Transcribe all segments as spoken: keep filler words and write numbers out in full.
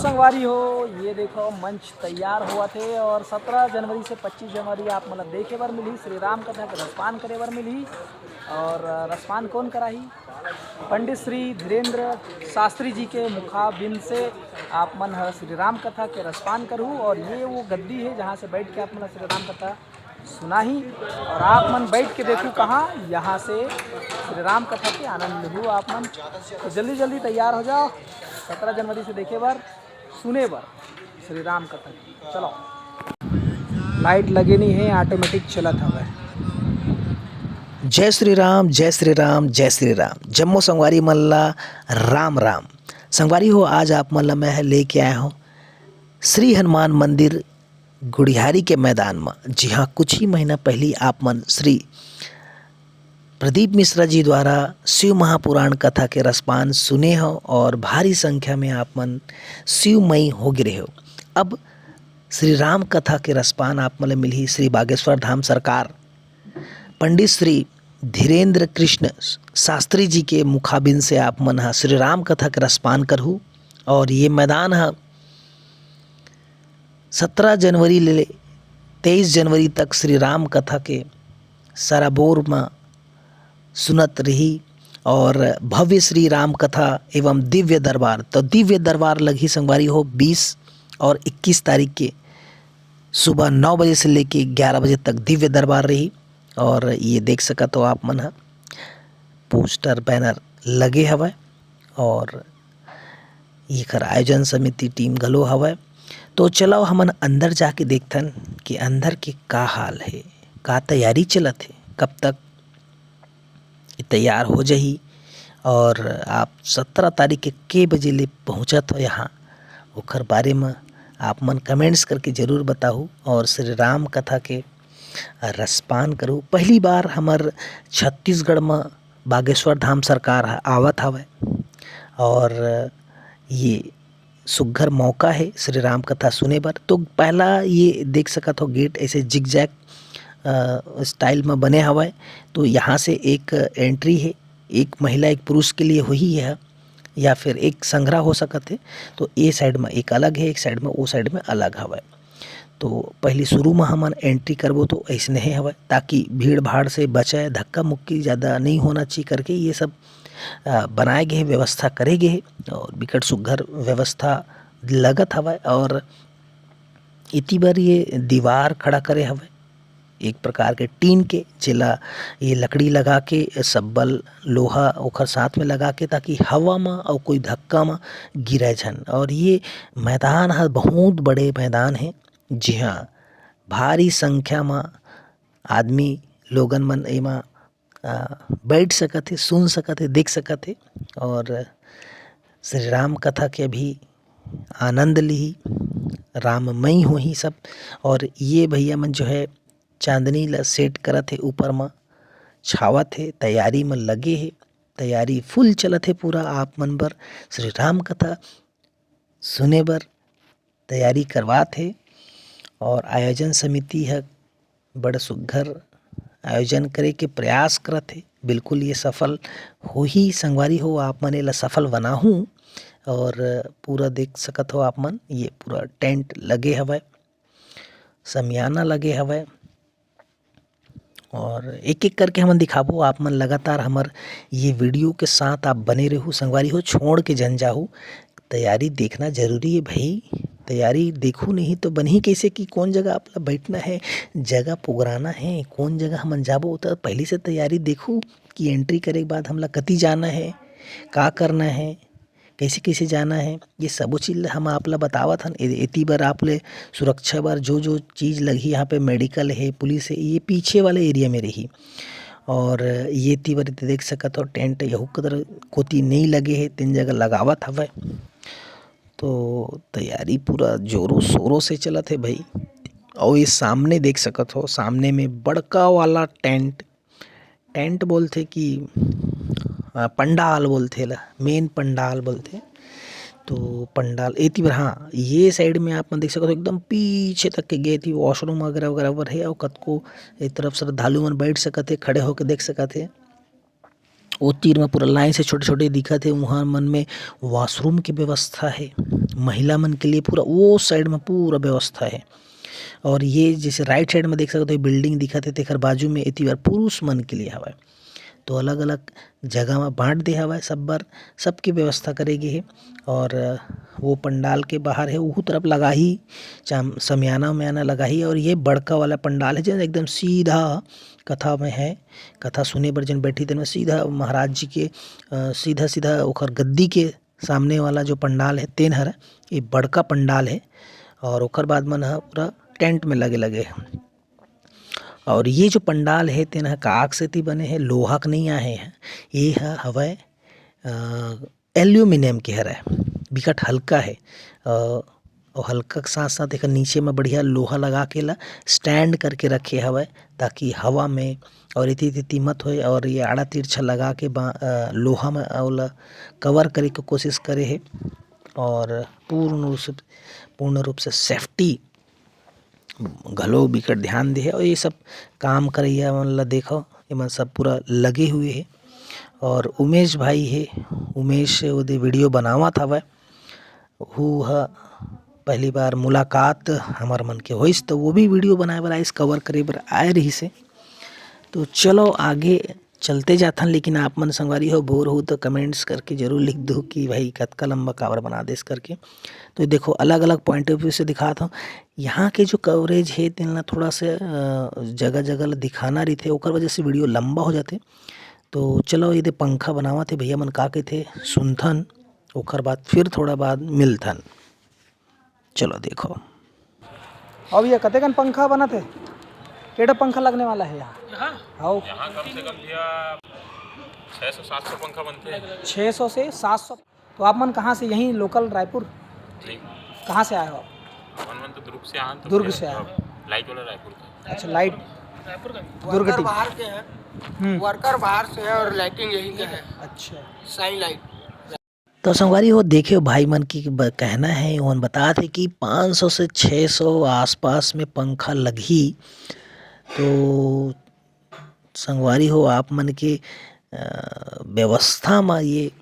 संगवारी हो, ये देखो मंच तैयार होवत हे और सत्रह जनवरी से पच्चीस जनवरी आप मन ल देखे बर मिलही, श्री राम कथा के रसपान करे बर मिलही। और रसपान कौन कराही? पंडित श्री धीरेंद्र शास्त्री जी के मुखाबिन से आप मन ह श्री राम कथा के रसपान करहू और ये वो गद्दी हे जहाँ से बैठ के आप मन ल श्री राम कथा सुनाही और आप मन बैठ के देखू कहाँ, यहाँ से श्री राम कथा के आनंद लेहू आप मन। तो जल्दी जल्दी तैयार हो जाओ सत्रह जनवरी से देखे बर, सुने बर श्री राम कथा। चलो, लाइट लगे नहीं है, ऑटोमेटिक चलत हवय। जय श्री राम, जय श्री राम, जय श्री राम। जम्मो संगवारी मन ला राम राम। संगवारी हो, आज आप मन ला मैं ह लेके आया हूँ श्री हनुमान मंदिर गुढ़ियारी के मैदान म। जी हाँ, कुछ ही महीना पहली आप मन श्री प्रदीप मिश्रा जी द्वारा शिव महापुराण कथा के रसपान सुने हो और भारी संख्या में आप मन शिवमयी हो गिरे हो। अब श्री राम कथा के रसपान आप मन ल मिलही श्री बागेश्वर धाम सरकार पंडित श्री धीरेंद्र कृष्ण शास्त्री जी के मुखाबिन से आप मन ह श्री राम कथा के रसपान करहू। और ये मैदान ह सत्रह जनवरी ले तेईस जनवरी तक श्री राम कथा के सराबोर म सुनत रही और भव्य श्री राम कथा एवं दिव्य दरबार। तो दिव्य दरबार लगही संगवारी हो बीस और इक्कीस तारीख के सुबह नौ बजे से लेके ग्यारह बजे तक दिव्य दरबार रही। और ये देख सकत हो आप मन ह पोस्टर बैनर लगे हवय और एकर आयोजन समिति टीम घलो हवय। तो चलो हमन अंदर जाके देखथन कि अंदर के का हाल हे, का तैयारी चलत हे, कब तक ये तैयार हो जाही और आप सत्रह तारीख के, के बजे ले पहुँचत हो यहाँ, ओखर बारे म आप मन कमेंट्स करके जरूर बताहू और श्री राम कथा के रसपान करू। पहली बार हमर छत्तीसगढ़ म बागेश्वर धाम सरकार ह आवत हवय और ये सुग्घर मौका हे श्री राम कथा सुने बर। तो पहला ये देख सकत हो गेट ऐसे जिगजैग, अ, स्टाइल म बने हवय। तो यहाँ से एक एंट्री हे, एक महिला एक पुरुष के लिए होही हे या फिर एक संघरा हो सकत हे। तो ए साइड म एक अलग हे, एक साइड म ओ साइड म अलग हवय। तो पहली शुरू म हमन एंट्री करबो तो अइसने हे हवय, ताकि भीड़ भाड़ से बचय, धक्का मुक्की ज़्यादा नहीं होना चाहिए करके ये सब, अ, बनाए गे हे, व्यवस्था करे गे हे और बिकट सुग्घर व्यवस्था लगत हवय। और इति बर ये दीवार खड़ा करे हवय, एक प्रकार के टीन के, जेला ये लकड़ी लगा के, सब्बल लोहा ओखर साथ में लगा के, ताकि हवा म अउ कोई धक्का म गिरे झन। और ये मैदान ह बहुत बड़े मैदान हे, जिहाँ भारी संख्या म आदमी लोगन मन एमा, अ, बैठ सकत हे, सुन सकत हे, देख सकत हे और श्री राम कथा के भी आनंद लिही, राममय होही सब। और ये भैया मन जो है चांदनी ला सेट करत हे, ऊपर म छावत हे, तैयारी म लगे हे, तैयारी फुल चलत हे पूरा। आप मन बर श्री राम कथा सुने बर तैयारी करवात हे और आयोजन समिति ह बड़ सुग्घर आयोजन करे के प्रयास करत हे। बिल्कुल ये सफल होही संगवारी हो, आप मन एला सफल बनाहू। और पूरा देख सकत हो आप मन, ये पूरा टेंट लगे हवय, समियाना लगे हवय। और एक-एक करके हमन दिखाबो, आप मन लगातार हमर ये वीडियो के साथ आप बने रहू संगवारी हो, छोड़ के झन जाहू। तैयारी देखना जरूरी हे भई, तैयारी देखू नहीं तो बनही कइसे कि कोन जगह आप ला बैठना हे, जगह पुगराना हे, कोन जगह हमन जाबो, त पहिली से तैयारी देखू कि एंट्री करे के बाद हमला कति जाना हे, का करना हे, कइसे-कइसे जाना हे, ये सबो चीज ल हम आप ल बतावत हन। ए-, एती बर आप ले सुरक्षा बर जो-जो चीज लगही, यहाँ पे मेडिकल हे, पुलिस हे, ये पीछे वाले एरिया में रही। और ये ती बर देख सकत हो, टेंट यहू कदर कोती नई लगे हे, तेन जगह लगावत हवय। तो तैयारी पूरा जोरों-शोरों से चलत हे भई। अउ ये सामने देख सकत हो, सामने में बड़का वाला टेंट, टेंट बोलथे कि, अ, पंडाल बोलथे एला, मेन पंडाल बोलथे। तो पंडाल एती बर, हाँ, ये साइड में आप मन देख सकत हो, एकदम पीछे तक के गे ती वॉशरूम वगैरह, वगैरह बर हे, अउ कतको ए तरफ श्रद्धालु मन बैठ सकत हे, खड़े होके देख सकत हे। ओ तीर में पूरा लाइन से छोटे-छोटे दिखत हे, उहाँ मन में वॉशरूम के व्यवस्था हे, महिला मन के लिए पूरा ओ साइड में पूरा व्यवस्था हे। और ये जैसे राइट साइड में देख सकत हो, बिल्डिंग दिखत हे, तेकर बाजू में एती बर पुरुष मन के लिए हवय। तो अलग-अलग जगह में बांट दे हवय, सब बर, सबके व्यवस्था करे गे हे। और वो पंडाल के बाहर हे, उहू तरफ लगाही, चाम-, समियाना उमियाना लगाही। और ये बड़का वाला पंडाल हे, जेन एकदम सीधा कथा में हे, कथा सुने बर जेन बैठी, तेन में सीधा महाराज जी के, अ, सीधा-सीधा ओखर गद्दी के सामने वाला जो पंडाल हे, तेन हर ये बड़का पंडाल हे। और ओखर बाद मन ह पूरा टेंट में लगे-लगे हे। और ये जो पंडाल हे, तेन ह काक सेती बने हे, लोहा के नइ आहे हे। ये ह हवय, अ, एल्यूमिनियम के हरय, बिकट हल्का हे। अ, अउ हल्का के साथ-साथ एकर नीचे म बढ़िया लोहा लगा के एला स्टैंड करके रखे हवय, ताकि हवा में और एती-तेती मत होए। और ये आड़ा तिरछा लगा के बा-, अ, लोहा में ओला कवर करे के कोशिश करे हे और पूर्ण रूप से, पूर्ण रूप से सेफ्टी घलो बिकट ध्यान दे हे। और ये सब काम करइया मन ला देखो, ये मन सब पूरा लगे हुए हे। और उमेश भाई हे, उमेश ओदे वीडियो बनावत हवय, हू ह पहली बार मुलाकात हमर मन के होइस, तो वो भी वीडियो बनाए बर आइस, कवर करे बर आए रहिस हे। तो चलो आगे चलते जाथन, लेकिन आप मन संगवारी हो, बोर हो तो कमेंट्स करके जरूर लिख दो कि भाई कतका लंबा काबर बना देस करके। तो देखो, अलग-अलग पॉइंट ऑफ व्यू से दिखात हूँ। यहाँ के जो कवरेज हे, तेन ला थोड़ा सा, अ, जगह-जगह ला दिखाना रहिथे, ओकर वजह से वीडियो लंबा हो जाथे। तो चलो, ये दे पंखा बनावत हे भैया मन, का कहिथे सुनथन, ओकर बाद फिर थोड़ा बाद मिलथन। चलो देखो। अब ये कतेकन पंखा बनत हे? केटा पंखा लगने वाला है यहाँ? यहाँ? हाँ। यहाँ कम से कम भैया छः सौ सात सौ पंखा बनते हैं। छः सौ से सात सौ। तो आप मन कहाँ से, यहीं लोकल रायपुर? नहीं। कहाँ से आए हो आप? अपन मन तो दुर्ग से आए हैं, तो दुर्ग फिर से आए। लाइट वाला रायपुर का। अच्छा, लाइट। रायपुर का। Durg worker team. बाहर के हैं। हम्म। वर्कर बाहर से है और लाइटिंग यहीं का है। अच्छा। Sign light. तो संगवारी हो, देखे भाई मन की ब-, कहना है, ओमन बतात हे कि पाँच सौ से छः सौ आसपास में पंखा लगही। तो संगवारी हो, आप मन के, अ, व्यवस्था म ये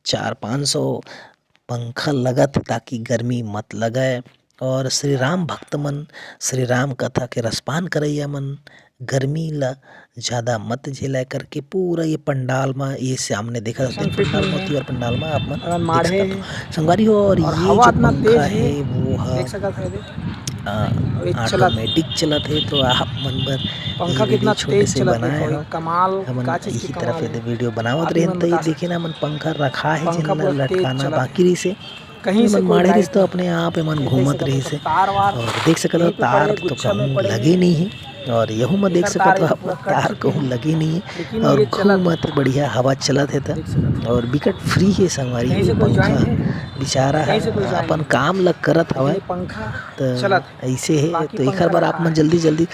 चार पाँच सौ पंखा लगत हे, ताकि गर्मी मत लगय। और श्री राम भक्त मन, श्री राम कथा के रसपान करइया मन गर्मी ला ज्यादा मत झेलय करके पूरा ये पंडाल म, ये सामने देखत हन, पंडाल म, ओती बर पंडाल म आप मन देख सकत हो। संगवारी हो, और ये जो पंखा हे, वो ह, अ, ऑटोमेटिक चलत हे, तो आप मन बर ये वीडियो छोटे से बनाए हन। हमन इही तरफ ये वीडियो बनावत रहेन, त ये देखे ना, हमन पंखा रखा हे, जेन ला लटकाना बाकी रहिस हे। कहीं से माढ़े रहिस तो अपने आप एमन घूमत रहिस हे। और देख सकत हो, तार तो कहूँ लगे नहीं हे। और यहू म देख सकत हो आप, तार कहूँ लगे नहीं हे और घूमत हे, बढ़िया हवा चलत हे। त और बिकट फ्री हे संगवारी, पंखा बेचारा ह अपन काम ल करत हवय। त ऐसे हे, तो एकर बर आप मन जल्दी जल्दी,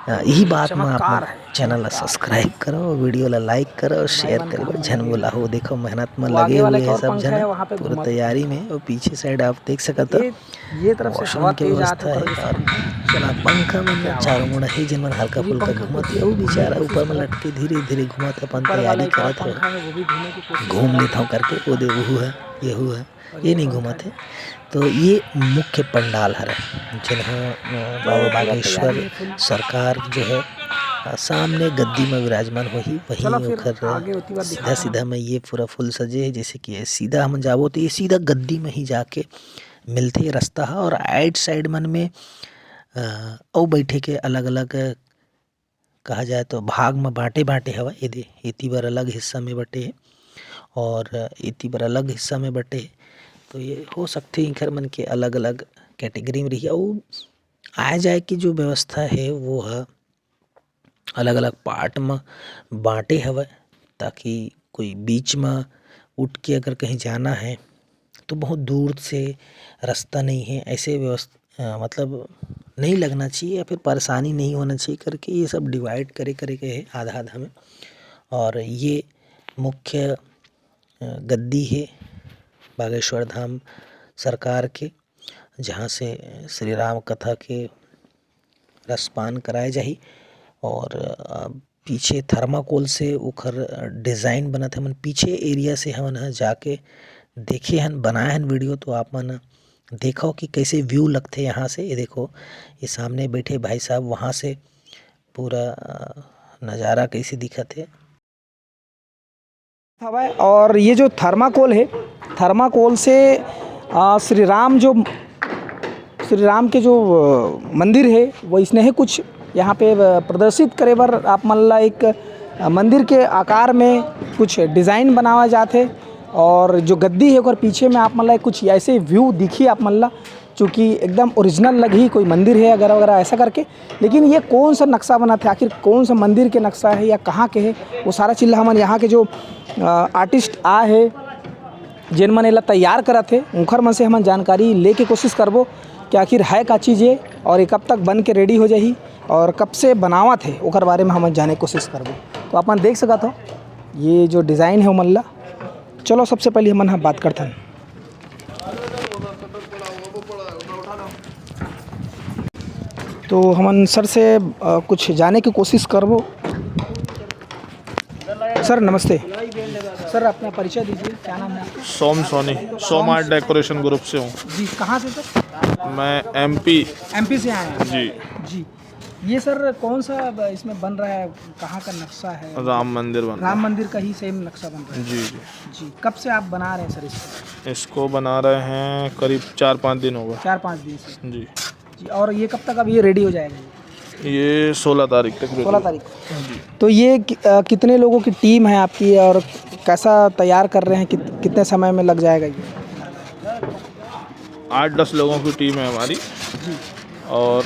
अ, इही बात म आप मन चैनल ला सब्सक्राइब करो, वीडियो ला लाइक करो, शेयर करे बर झन भुलाहू। देखो, मेहनत म लगे हुए हे सब झन पूरा तैयारी में। और पीछे साइड आप देख सकत हो, ये तरफ से वॉशरूम के व्यवस्था हे और पंखा मन चारों मुड़ा हे, जेन मन हल्का फुल्का घूमत हे। वो बेचारा ऊपर में लटके धीरे धीरे घूमत हे, अपन तैयारी करत हे, घूम लेथव करके। वो दे, वहू हे, यहू हे। ये नहीं घूमत हे। तो ये मुख्य पंडाल हरे, जेन ह, अ, बाबा बागेश्वर सरकार जो है, अ, सामने गद्दी में विराजमान होही, वहीं ओकर सीधा सीधा में ये पूरा फूल सजे हे। जैसे कि ये सीधा हमन जाबो तो ये सीधा गद्दी में ही जाके मिलथे रास्ता ह। और राइट साइड मन में, अ, अउ बैठे के अलग-अलग कहा जाए तो भाग म बाँटे-बाँटे हवय। एदे, एती बर अलग हिस्सा में बँटे हे और एती बर अलग हिस्सा में बँटे हे। तो ये हो सकथे इंखर मन के अलग-अलग कैटेगरी में रही। अउ आए-जाए के जो व्यवस्था हे वो ह अलग-अलग पार्ट म बाँटे हवय, ताकि कोई बीच म उठ के अगर कहीं जाना है तो बहुत दूर से रास्ता नहीं है, ऐसे व्यवस्था अ, मतलब नहीं लगना चाहिए या फिर परेशानी नहीं होना चाहिए करके ये सब डिवाइड करे, करे के हे आधा, आधा में। और ये मुख्य, अ, गद्दी हे बागेश्वर धाम सरकार के, जहाँ से श्री राम कथा के रसपान कराए जाही। और, अ, पीछे थर्माकोल से ओखर डिज़ाइन बनत हे। हमन पीछे एरिया से हमन ह जाके देखे हन, बनाए हन वीडियो, तो आप मन देखव कि कैसे व्यू लगथे यहाँ से। ये देखो, ये सामने बैठे भाई साहब, वहाँ से पूरा, अ, नज़ारा कैसे दिखत हे। हवय। और ये जो थर्माकोल है, थर्माकोल से, आ, श्री राम जो, श्री राम के जो, अ, मंदिर है, वो इसने ही कुछ यहाँ पे, अ, प्रदर्शित करे बर आप मन ला एक, अ, मंदिर के आकार में कुछ डिज़ाइन बनावा जात है। और जो गद्दी है, ओकर पीछे में आप मन ला कुछ ऐसे व्यू दिखी आप मन ला, जो कि एकदम ओरिजिनल लगही, कोई मंदिर है अगर वगैरह ऐसा करके। लेकिन ये कौन सा नक्शा बना था, आखिर कौन सा मंदिर के नक्शा है या कहाँ के है, वो सारा चीज़ ला हमन यहाँ के जो, अ, आर्टिस्ट आए है, जेन मन एला तैयार करत हे, उंखर मन से हमन जानकारी लेके कोशिश करबो कि आखिर है का चीज़ ये और ये कब तक बन के रेडी हो जाही और कब से बनावत हे, ओकर बारे में हमन जाने कोशिश करबो। तो अपन देख सकत हो, ये जो डिज़ाइन है उमन ला, चलो सबसे पहले हमन ह बात करथन। तो हमन सर से, अ, कुछ जाने की कोशिश करबो। सर, नमस्ते। सर, अपना परिचय दीजिए, क्या नाम है आपका? सोम सोनी, सोम आर्ट डेकोरेशन ग्रुप से हूँ। जी, कहाँ से सर? मैं एमपी। एमपी से आए हैं। जी। जी, ये सर कौन सा ब-, इसमें बन रहा है, कहाँ का नक्शा है? राम मंदिर बन रहा राम है। मंदिर का ही सेम नक्शा बन रहा है। जी, जी। जी, कब से आप बना रहे हैं सर इसको? इसको बना रहे हैं करीब चार पाँच दिन हो गए। चार पाँच दिन से। जी। जी, और ये कब तक अब ये रेडी हो जाएगा? ये सोलह तारीख तक रेडी। सोलह तारीख। जी। तो ये कि-, अ, कितने लोगों की टीम है आपकी और कैसा तैयार कर रहे हैं, कित-, कितने समय में लग जाएगा ये? आठ दस लोगों की टीम है हमारी। जी। और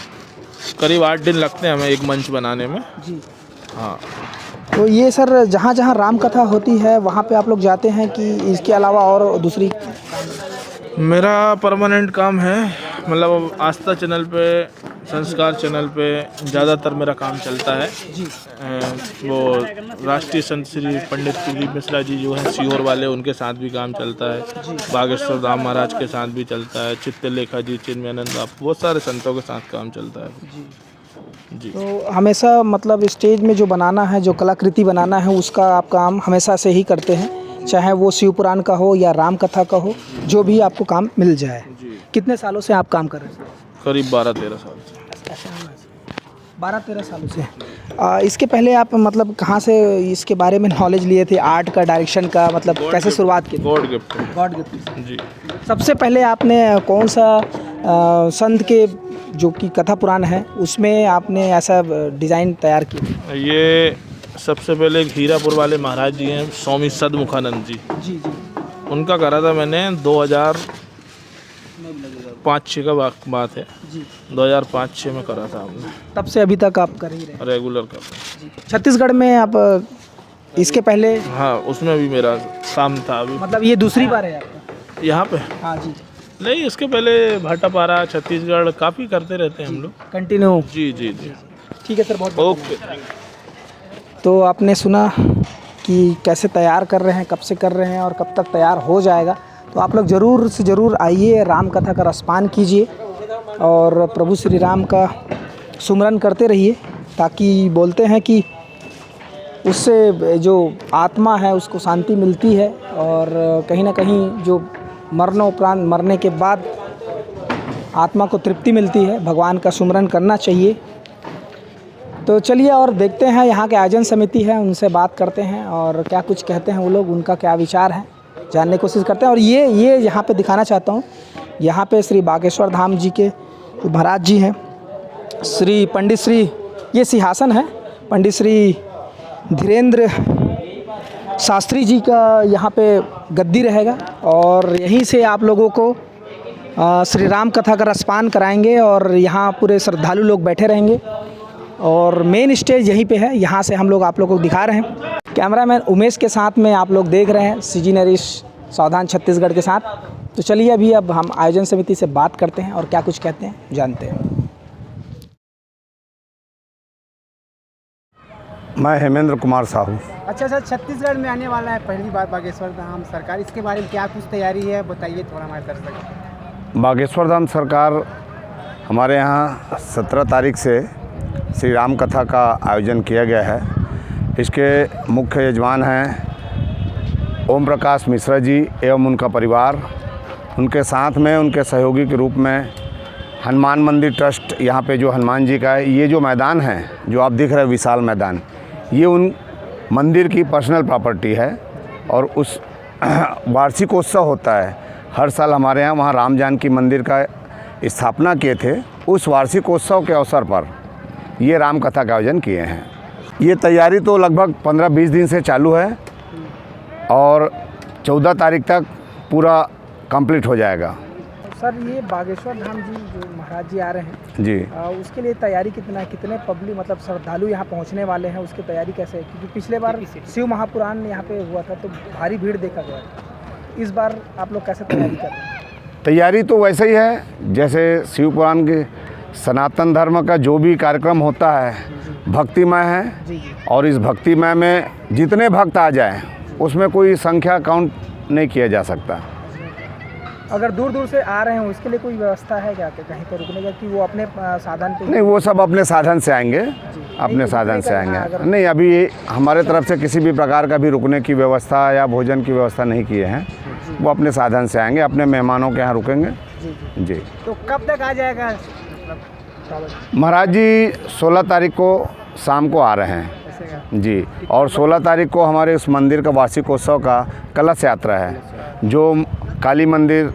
करीब आठ दिन लगते हैं हमें एक मंच बनाने में। जी। हाँ। तो ये सर, जहाँ जहाँ राम कथा होती है, वहाँ पे आप लोग जाते हैं कि इसके अलावा और दूसरी? मेरा परमानेंट काम है, मतलब, आस्था चैनल पे, संस्कार चैनल पे ज़्यादातर मेरा काम चलता है। जी। अ, वो राष्ट्रीय संत श्री पंडित कुलदीप मिश्रा जी जो हैं सीहोर वाले, उनके साथ भी काम चलता है। जी। बागेश्वर धाम महाराज के साथ भी चलता है, चित्तलेखा जी, चिन्मयानंद बापू, बहुत सारे संतों के साथ काम चलता है। जी। जी। तो हमेशा, मतलब, स्टेज में जो बनाना है, जो कलाकृति बनाना है, उसका आप काम हमेशा से ही करते हैं, चाहे वो शिव पुराण का हो या राम कथा का हो, जो भी आपको काम मिल जाए। जी। कितने सालों से आप काम कर रहे हैं? करीब बारह तेरह साल से। बारह तेरह सालों से। आ, इसके पहले आप, मतलब, कहाँ से इसके बारे में नॉलेज लिए थे, आर्ट का, डायरेक्शन का, मतलब, कैसे शुरुआत की थी? God gift. God gift. जी। सबसे पहले आपने कौन सा, अ, संत के जो कि कथा पुराण है, उसमें आपने ऐसा, अ, डिज़ाइन तैयार किया? ये सबसे पहले एक हीरापुर वाले महाराज जी हैं, स्वामी सदमुखानंद जी। जी, जी। उनका करा था मैंने दो हज़ार पाँच छः का बा-, बात है। जी। दो हज़ार पाँच छः में करा था हमने। तब से अभी तक आप कर ही रहे हैं? रेगुलर कर रहे हैं। जी। छत्तीसगढ़ में आप, अ, इसके पहले? हाँ, उसमें भी मेरा काम था अभी। मतलब, ये दूसरी बार है आपका? यहाँ पे? हाँ जी। नहीं, इसके पहले भाटापारा, छत्तीसगढ़ काफ़ी करते रहते हैं हम जी, लोग। कंटिन्यू। जी, जी, जी। ठीक है सर, बहुत बहुत ओके। धन्यवाद। तो आपने सुना कि कैसे तैयार कर रहे हैं, कब से कर रहे हैं और कब तक तैयार हो जाएगा। तो आप लोग ज़रूर से ज़रूर आइए, राम कथा का रसपान कीजिए और प्रभु श्री राम का सुमरन करते रहिए, ताकि बोलते हैं कि उससे जो आत्मा है, उसको शांति मिलती है और कहीं ना कहीं जो मरणोपरांत, मरने के बाद आत्मा को तृप्ति मिलती है। भगवान का सुमरन करना चाहिए। तो चलिए और देखते हैं यहाँ के आयोजन समिति है, उनसे बात करते हैं और क्या कुछ कहते हैं वो लोग, उनका क्या विचार है, जानने की कोशिश करते हैं। और ये, ये यहाँ पे दिखाना चाहता हूँ, यहाँ पे श्री बागेश्वर धाम जी के महाराज जी हैं, श्री पंडित श्री, ये सिंहासन है, पंडित श्री धीरेंद्र शास्त्री जी का यहाँ पे गद्दी रहेगा और यहीं से आप लोगों को, अ, श्री राम कथा का रसपान कराएंगे और यहाँ पूरे श्रद्धालु लोग बैठे रहेंगे और मेन स्टेज यहीं पे है, यहाँ से हम लोग आप लोगों को दिखा रहे हैं। कैमरामैन उमेश के साथ में आप लोग देख रहे हैं सीजी नरेश सावधान छत्तीसगढ़ के साथ। तो चलिए, अभी अब हम आयोजन समिति से बात करते हैं और क्या कुछ कहते हैं, जानते हैं। मैं हेमेंद्र कुमार साहू। अच्छा सर, छत्तीसगढ़ में आने वाला है पहली बार बागेश्वर धाम सरकार, इसके बारे में क्या कुछ तैयारी है, बताइए थोड़ा हमारे दर्शक। बागेश्वर धाम सरकार, हमारे यहाँ सत्रह तारीख से श्री राम कथा का आयोजन किया गया है। इसके मुख्य यजमान हैं ओम प्रकाश मिश्रा जी एवं उनका परिवार। उनके साथ में उनके सहयोगी के रूप में हनुमान मंदिर ट्रस्ट, यहाँ पे जो हनुमान जी का है, ये जो मैदान है, जो आप दिख रहे हैं विशाल मैदान, ये उन मंदिर की पर्सनल प्रॉपर्टी है। और उस वार्षिकोत्सव होता है हर साल हमारे यहाँ, वहाँ राम जानकी मंदिर का स्थापना किए थे, उस वार्षिकोत्सव के अवसर पर ये राम कथा का आयोजन किए हैं। ये तैयारी तो लगभग पन्द्रह बीस दिन से चालू है और चौदह तारीख तक पूरा कंप्लीट हो जाएगा। सर, ये बागेश्वर धाम जी जो महाराज जी आ रहे हैं, जी। आ, उसके लिए तैयारी कितना है, कितने पब्लिक, मतलब श्रद्धालु यहाँ पहुँचने वाले हैं, उसकी तैयारी कैसे है? क्योंकि पिछले बार शिव महापुराण यहाँ पे हुआ था तो भारी भीड़ देखा गया था, इस बार आप लोग कैसे तैयारी कर रहे हैं? तैयारी तो वैसे ही है जैसे शिव पुराण के, सनातन धर्म का जो भी कार्यक्रम होता है भक्तिमय है। जी जी। और इस भक्तिमय में जितने भक्त आ जाए, उसमें कोई संख्या काउंट नहीं किया जा सकता। अगर दूर दूर से आ रहे हैं, उसके लिए कोई व्यवस्था है क्या कि कहीं पर रुकने का, कि वो अपने आ, साधन पे? नहीं, वो सब अपने साधन से आएंगे, अपने नहीं, साधन रुकने से का आएंगे। यहाँ अगर नहीं, अभी हमारे तरफ से किसी भी प्रकार का भी रुकने की व्यवस्था या भोजन की व्यवस्था नहीं किए हैं, वो अपने साधन से आएंगे, अपने मेहमानों के यहाँ रुकेंगे। जी जी। जी। तो कब तक आ जाएगा, मतलब, श्रावण? महाराज जी सोलह तारीख को शाम को आ रहे हैं। ऐसे का? जी। और सोलह तारीख को हमारे उस मंदिर का वार्षिकोत्सव का कलश यात्रा है, जो काली मंदिर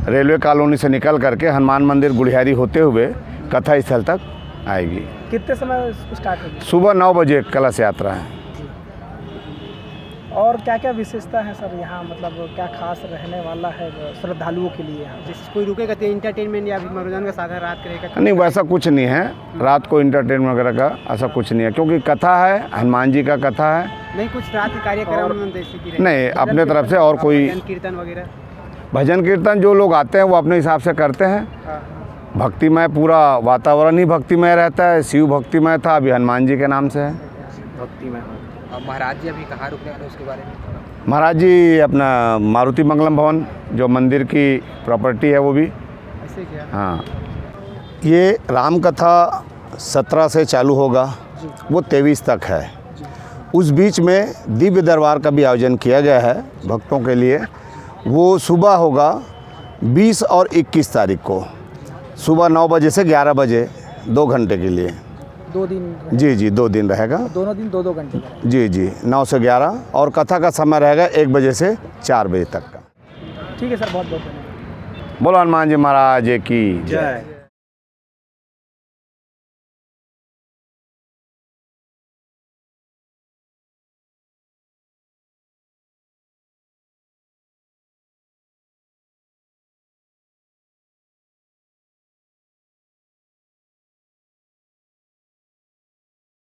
रेलवे कॉलोनी से निकल करके हनुमान मंदिर गुढ़ियारी होते हुए कथा स्थल तक आएगी। कितने समय स्टार्ट होगी? सुबह नौ बजे कलश यात्रा है। और क्या क्या विशेषता है सर यहाँ, मतलब क्या खास रहने वाला है श्रद्धालुओं के लिए यहाँ? जैसे कोई रुकेगा तो एंटरटेनमेंट या फिर मनोरंजन का साधन रात का रहेगा? नहीं, वैसा कुछ नहीं है, रात को एंटरटेनमेंट वगैरह का ऐसा कुछ नहीं है, क्योंकि कथा है, हनुमान जी का कथा है। नहीं, कुछ रात के कार्यक्रम जैसे कि रहे? नहीं, अपने तरफ से और कोई भजन कीर्तन वगैरह? भजन कीर्तन जो लोग आते हैं वो अपने हिसाब से करते हैं। हाँ। भक्तिमय पूरा वातावरण ही भक्तिमय रहता है। शिव भक्तिमय था, अभी हनुमान जी के नाम से है। भक्तिमय। और महाराज जी अभी कहाँ रुकने वाले, उसके बारे में थोड़ा? महाराज जी अपना मारुति मंगलम भवन, जो मंदिर की प्रॉपर्टी है, वो भी। ऐसे क्या? हाँ, ये राम कथा सत्रह से चालू होगा, वो तेईस तक है। उस बीच में दिव्य दरबार का भी आयोजन किया गया है भक्तों के लिए। वो सुबह होगा बीस और इक्कीस तारीख को, सुबह नौ बजे से ग्यारह बजे, दो घंटे के लिए। दो दिन रहेगा? जी जी, दो दिन रहेगा। दोनों दिन दो दो घंटे का? जी जी, नौ से ग्यारह, और कथा का समय रहेगा एक बजे से चार बजे तक का। ठीक है सर, बहुत बहुत धन्यवाद। बोलो हनुमान जी महाराज की जय।